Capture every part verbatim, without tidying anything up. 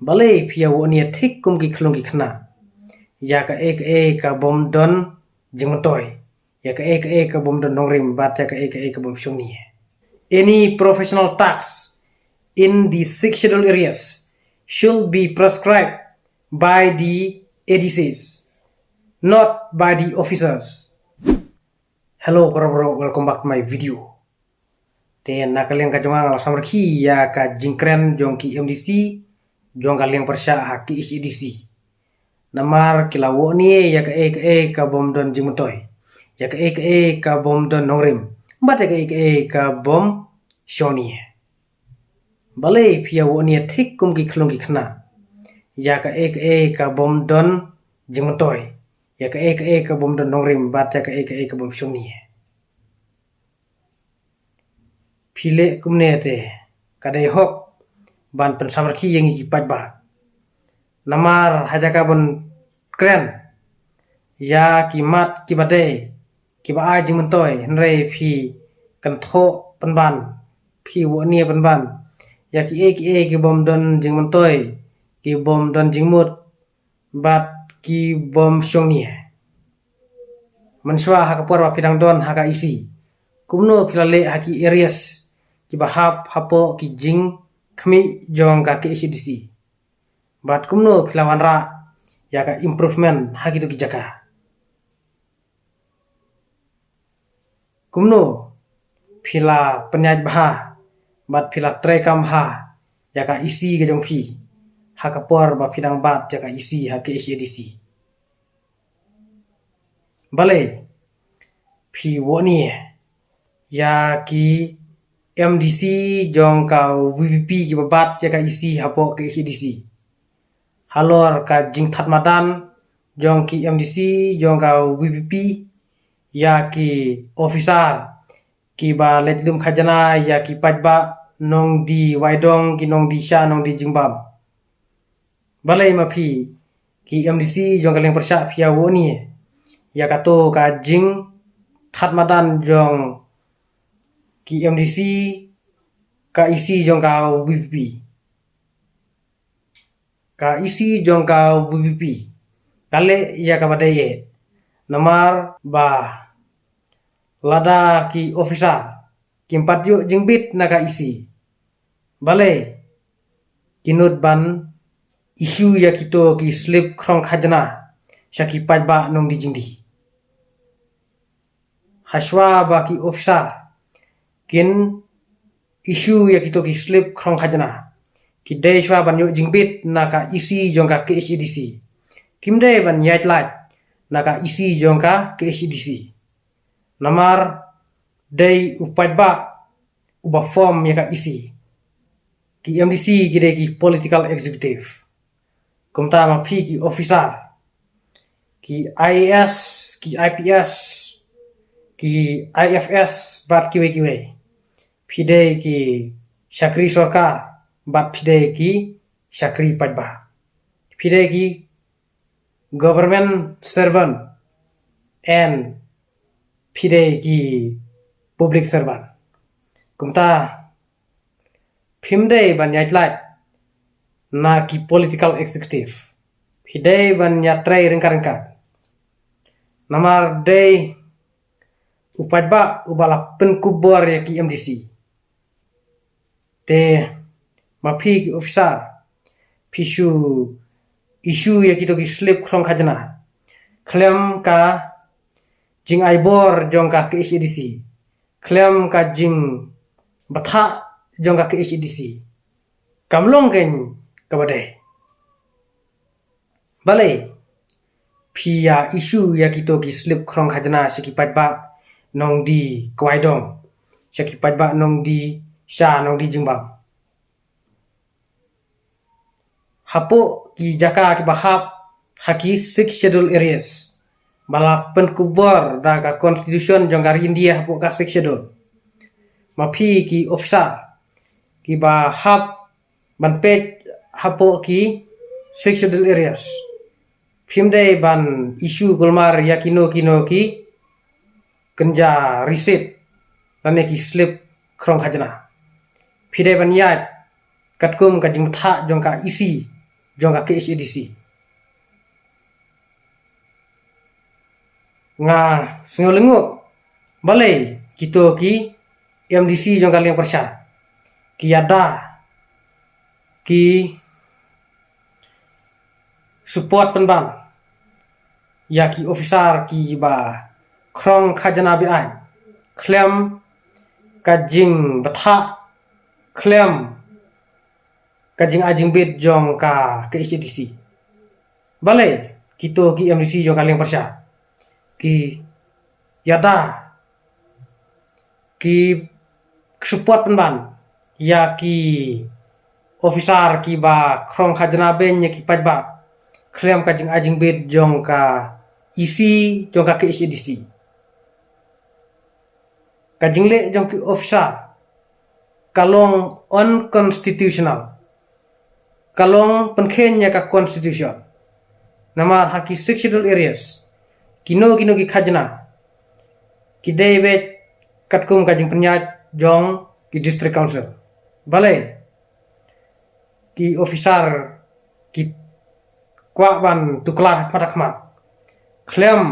Balei phi ïa wad nia thik kum ki khyllung ki khynnah ïa kaei kaei ka bym don jingmyntoi, ïa kaei kaei ka bym don nongrim bad ïa kaei kaei ka bym shongnia? Any professional tasks in the Sixth Schedule areas should be prescribed by the A D Cs, not by the officers. Hello para bro, welcome back to my video. Te na ka liang ka jong nga, nga la samrkhie ïa ka jingkren jong ki M D C jong ka liang pyrshah ha K H A D C. Namar ki la wad nia ïa kaei kaei ka bym don jingmyntoi, ïa kaei kaei ka bym don nongrim bad ïa kaei kaei ka bym shongnia. Balei phi ïa wad nia thik kum ki khyllung ki khynnah ïa kaei kaei ka bym don jingmyntoi, ïa kaei kaei ka bym don nongrim bad ïa kaei kaei ka bym shongnia? Phi leh kumne te ka dei hok ban pynsamrkhie ïa ngi ki paidbah. Namar ha jaka ban kren ïa ki mat kiba dei, kiba ai jingmyntoi, hynrei phi kynthoh pynban, phi wad nia pynban ïa kiei kiei ki bym don jingmyntoi, ki bym don jingmut bad ki bym shongnia. Mynshuwa ha ka por ba phi dang don ha ka E C, kumno phi la leh ha ki areas kiba hap hapoh ki jingkhmih jong ka K H A D C? Bad kumno phi la wanrah ïa ka improvement ha kito ki jaka? Kumno phi la pynïaid bha bad phi la treikam bha ïa ka E C ka jong phi ha ka por ba phi dang bat ïa ka E C ha K H A D C? Balei phi wad nia ïa ki M D C jong ka V P P kiba bat ïa ka E C hapoh K H A D C? Halor ka jingthad madan jong ki M D C jong ka V P P ïa ki officer kiba leit lum khajna ïa ki paidbah nongdie waidong, ki nongdie sha, nongdie jingbam. Balei ma phi ki M D C jong ka liang pyrshah phi ïa wad nia ïa kato ka jingthad madan jong ki M D C, ka E C jong ka V P P? Ka E C jong ka V P P ka leh ïa kaba dei eh, namar ba lada ki officer kim pat ïoh jingbit na ka E C, balei ki nud ban issue ïa kito ki slip khrong khajna sha ki paidbah nongdie jingdie? Hashwa ba ki officer kin issue ïa kito ki slip khrong khajna, ki dei shwa ban ïoh jingbit na ka E C jong ka K H A D C. Kim dei ban ïaid lait na ka E C jong ka K H A D C. Namar dei u paidbah uba form ïa ka E C. Ki M D C ki dei ki political executive. Kumta ma phi ki officer, ki I A S, ki I P S, ki I F S bad kiwei kiwei, phi dei ki shakri sorkar bad phi dei ki shakri paidbah. Phi dei ki government servant and phi dei ki public servant. Kumta phim dei ban ïaid lait na ki political executive. Phi dei ban ïatrei ryngkat ryngkat. Namar dei u paidbah uba la pynkup bor ïa ki M D C. Te ma phi ki officer, phi shu issue ïa kito ki slip khrong khajna khlem ka jingai bor jong ka K H A D C, khlem ka jingbthah jong ka K H A D C. Kam long kein kaba dei. Balei phi ïa issue ïa kito ki slip khrong khajna sha ki paidbah nongdie kwai dong, sha ki paidbah nongdie sha, nongdie jingbam? Hapoh ki jaka kiba hap ha ki Sixth Schedule areas ba la pynkup bor da ka Constitution jong ka ri India hapoh ka Sixth Schedule, ma phi ki officer kiba hap ban peit hapoh ki Sixth Schedule areas, phim dei ban issue kulmar ïa kino kino ki kynja receipt lane ki slip khrong khajna. Phi dei ban ïaid katkum ka jingbthah jong ka E C jong ka K H A D C. Nga sngew lyngngoh balei kito ki M D C jong ka liang pyrshah ki ïada ki support pynban ïa ki officer kiba khrong khajna be-aiñ khlem ka jingbthah, khlem ka jingai jingbit jong ka K H A D C. Balei kito ki M D C jong ka liang pyrshah ki ïada ki support pynban ïa ki officer kiba khrong khajna beiñ ïa ki paidbah khlem ka jingai jingbit jong ka E C jong ka K H A D C. Ka jingleh jong ki officer ka long unconstitutional, ka long pynkheiñ ïa ka constitution. Namar ha ki Sixth Schedule areas kino kino ki khajna ki dei beit katkum ka jingpynïaid jong ki district council. Balei ki officer ki kwah ban tuklar ha khmat ha khmat khlem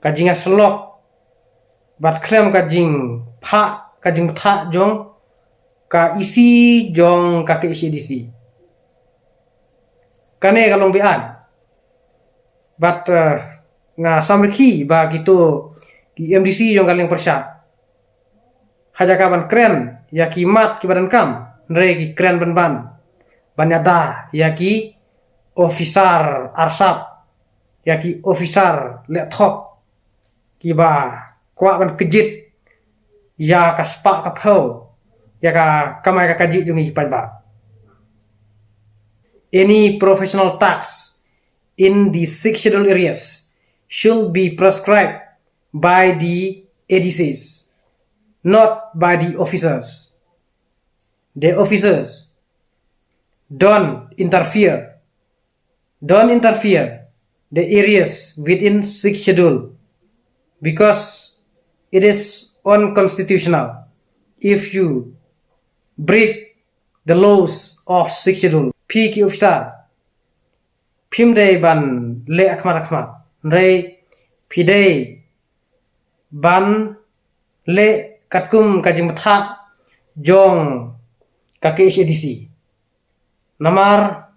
ka jingïasyllok bad khlem ka jingphah, ka jingbthah jong ka E C jong ka K H A D C. Kane ka long be-aiñ. Bad, eh, nga samrkhie ba kito ki M D C jong ka liang pyrshah ha jaka ban kren ïa ki mat kiba donkam, hynrei ki kren pynban ban ïada ïa ki officer arsap, ïa ki officer lehthok kiba kwah ban kjit ïa ka spah ka phew ïa ka kamai ka kajih jong ki paidbah. Any professional task in the Sixth Schedule areas should be prescribed by the A D Cs, not by the officers. The officers, don't interfere, don't interfere the areas within Sixth Schedule because it is unconstitutional if you break the laws of Sixth Schedule. Phi ki officer, phim dei ban leh ha khmat ha khmat, hynrei phi dei ban leh katkum ka jingbthah jong ka K H A D C. Namar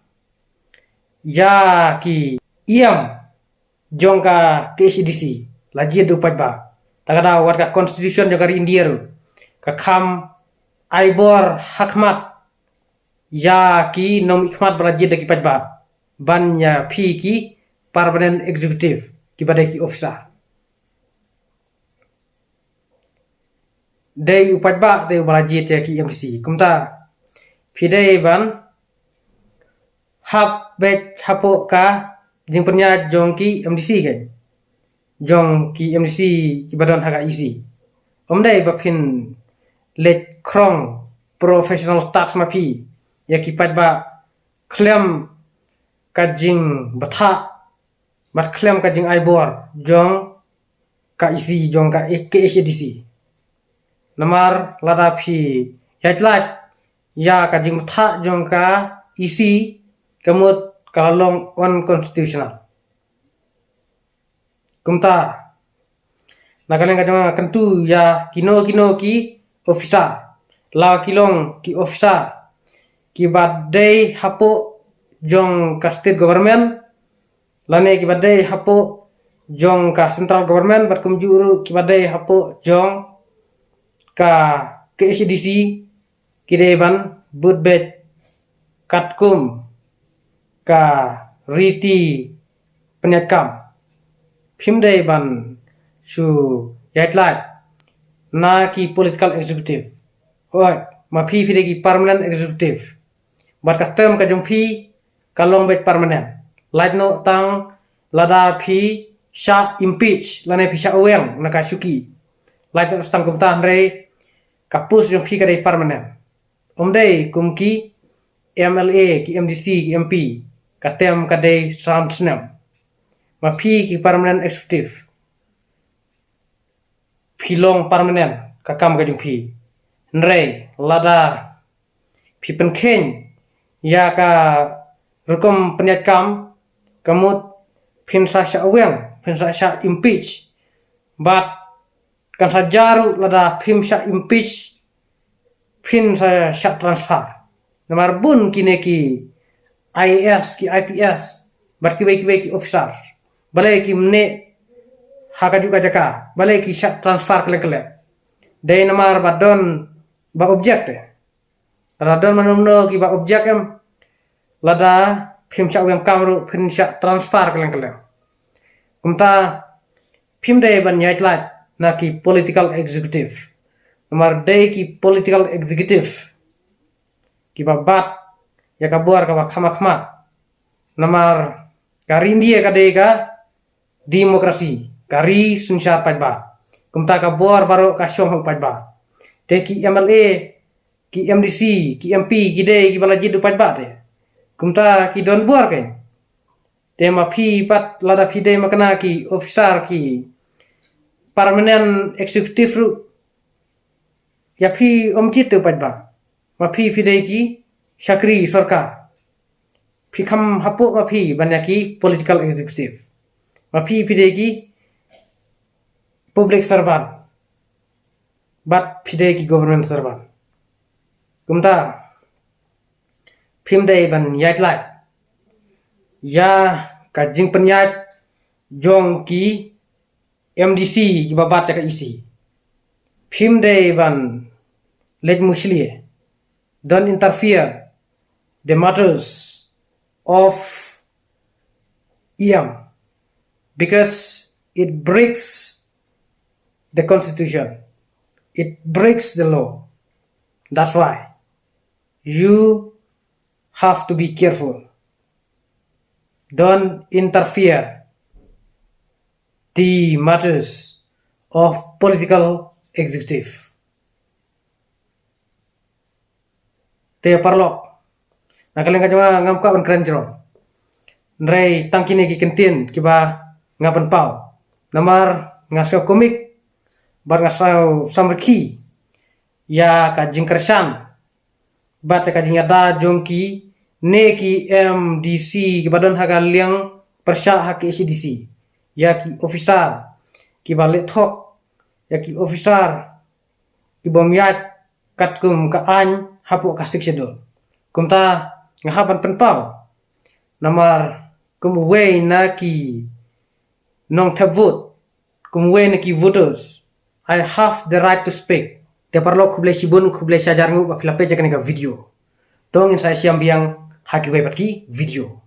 ïa ki E M jong ka K H A D C la jied da u paidbah. Ta ka daw wat ka constitution jong ka ri India ruh ka kham ai bor ha khmat ïa ki nongmihkhmat ba la jied da ki paidbah ban ïa phi ki permanent executive kiba dei ki officer. Dei u paidbah dei uba la jied ïa ki M D C. Kumta phi dei ban hap beit hapoh ka jingpynïaid jong ki M D C kein, jong ki M D C kiba don ha ka E C. Ym dei ba phin leit khrong professional task ma phi ïa ki paidbah khlem ka jingbthah bad khlem ka jingai bor jong ka E C jong ka K H A D C. Namar lada phi ïaid lait ïa ka jingbthah jong ka E C, ka mut ka la long unconstitutional. Kumta na ka liang ka jong nga kyntu ïa kino kino ki officer, la ki long ki officer kiba dei hapoh jong ka state government lane kiba dei hapoh jong ka central government bad kumjuh ruh kiba dei hapoh jong ka K H A D C, ki dei ban bud beit katkum ka riti pynïaid kam. Phim dei ban shu ïaid lait na ki political executive. Hooid, ma phi phi dei ki permanent executive. Bad ka term ka jong phi ka long beit permanent. Lait noh tang lada phi shah impeach lane phi shah weng na ka shuki. Lait noh tang kumta, hynrei ka post jong phi ka dei permanent. Ym dei kum ki M L A, ki M D C, ki M P, ka term ka dei san snem. Ma phi ki permanent executive, phi long permanent ka kam ka jong phi. Hynrei lada phi pynkheiñ ïa ka rukom pynïaid kam, ka mut phin sa shah weng, phin sa shah impeach. Bad kan sa jar ruh lada phim shah impeach, phin sa shah transfer. Namar bun kine ki I A S, ki I P S, bad kiwei kiwei ki officer, balei kim neh ha kajuh ka jaka, balei ki shah transfer kylleng kylleng? Dei namar ba don ba object eh. Lada don mano mano kiba object em, lada phim shah weng kam ruh phin shah transfer kylleng kylleng. Kumta phim dei ban ïaid lait na ki political executive. Namar dei ki political executive kiba bat ïa ka bor kaba kham kham. Namar ka ri India ka dei ka democracy, ka ri synshar paidbah. Kumta ka bor baroh ka shong ha u paidbah. Te ki M L A, ki M D C, ki M P, ki dei kiba la jied da u paidbah te. Kumta ki don bor kein. Te ma phi pat lada phi dei ma kane ki officer, ki permanent executive ruh, ïa phi ym jied da u paidbah. Ma phi phi dei ki shakri sorkar. Phi kham hapoh ma phi ban ïa ki political executive. Ma phi phi dei ki public servant. Bad phi dei ki government servant. Kumta phim dei ban ïaid lait ïa ka jingpynïaid jong ki M D C kiba bat ïa ka E C. Phim dei ban leit mushlia. Don't interfere the matters of E M, because it breaks the constitution. It breaks the law. That's why you have to be careful. Don't interfere the matters of political executive. Te paralok, na ka liang ka jong nga ngam kwah ban kren jrong. Hynrei tang kine ki kyntien kiba nga pynpaw. Namar nga sngew komik bad nga sngew samrkhie ïa ka jingkyrshan bad ïa ka jingïada jong kine ki M D C kiba don ha ka liang pyrshah ha K H A D C, ïa ki officer kiba leh thok, ïa ki officer kibym ïaid katkum ka aiñ hapoh ka Sixth Schedule. Kumta nga hap ban pynpaw. Namar kum uwei na ki nongthep vote, kum uwei na ki voters, I have the right to speak. Te paralok, khublei shibun, khublei shihajar nguh ba phi la peit ïa kane ka video. To ngin sa ïashem biang ha kiwei pat ki video.